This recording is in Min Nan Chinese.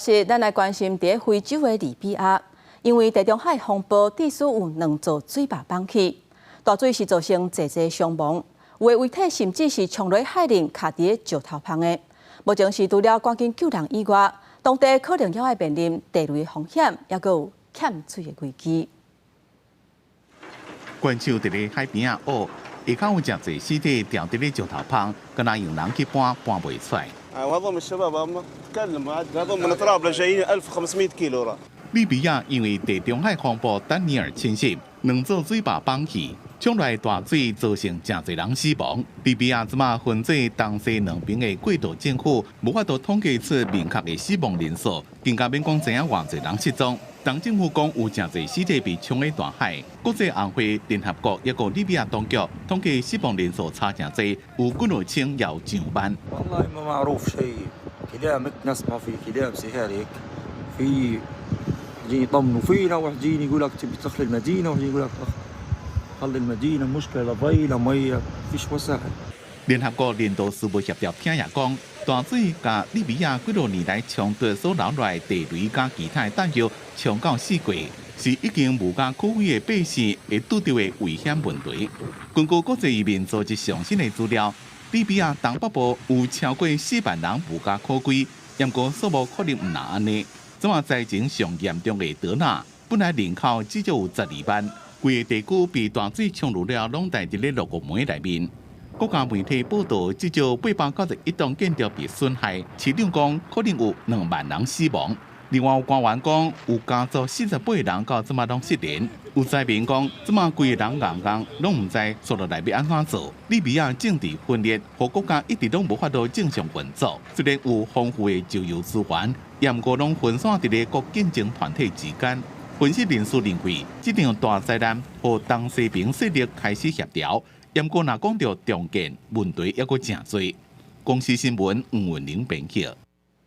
是，咱來關心佇非洲的利比亞，因為地中海風暴，致使有兩座水壩崩去，大水是造成濟濟傷亡，有的遺體甚至是衝落海裡，卡佇石頭縫的。目前是除了趕緊救人以外，當地可能猶愛面臨地雷風險，猶閣有欠水的危機。關手佇咧海邊仔臥，下跤有誠濟屍體牢佇咧石頭縫，敢若用人去搬，搬袂出來。 وهذول الشباب تكلم هذول من طرابلس جايين 1500 كيلو را。 利比亞因為地中海風暴丹尼爾侵襲，兩座水壩崩去，衝來大水造成誠濟人死亡。利比亞這馬分做東西兩邊的過渡政府，無法度統計出明確的死亡人數，更加免講知影偌濟人失蹤。當政府講有誠濟屍體被沖入大海，國際紅會、聯合國抑閣利比亞當局統計死亡人數差誠濟，有幾落千，也有上萬。 والله ما معروف شيء كلام نسمع في كلام سهالك في جايين يطمنوا فينا وحجين يقول لك تبي تدخل المدينه وحجين يقول لك خلي المدينه مشكله لا ضي لا ميه فيش وسائل。 聯合國人道事務協調廳也講，大水共利比亞幾落年來衝突所留落來地雷佮其他彈藥衝到四界，是已經無家可歸的百姓會拄著的危險問題。根據國際移民組織上新的資料，利比亞東北部有超過4萬人無家可歸，毋過數目可能毋但按呢。這馬災情上嚴重的德納，本來人口至少有12萬，規個地區被大水沖入了，攏待佇咧落雨暝內面。國家媒體報道，至少891棟建築被損害，市長講可能有2萬人死亡。另外有官員講，有家族48人到這馬攏失聯。有災民講，這馬規个人戇戇，攏毋知紲落來欲按怎做。利比亞政治分裂，予國家一直攏無法度正常運作。雖然有豐富的石油資源，也毋過攏分散佇咧各競爭團體之間。分析人士認為，這場大災難予東西邊勢力開始協調。毋過，若講著重建，問題猶閣誠濟。公視新聞黃文玲編輯。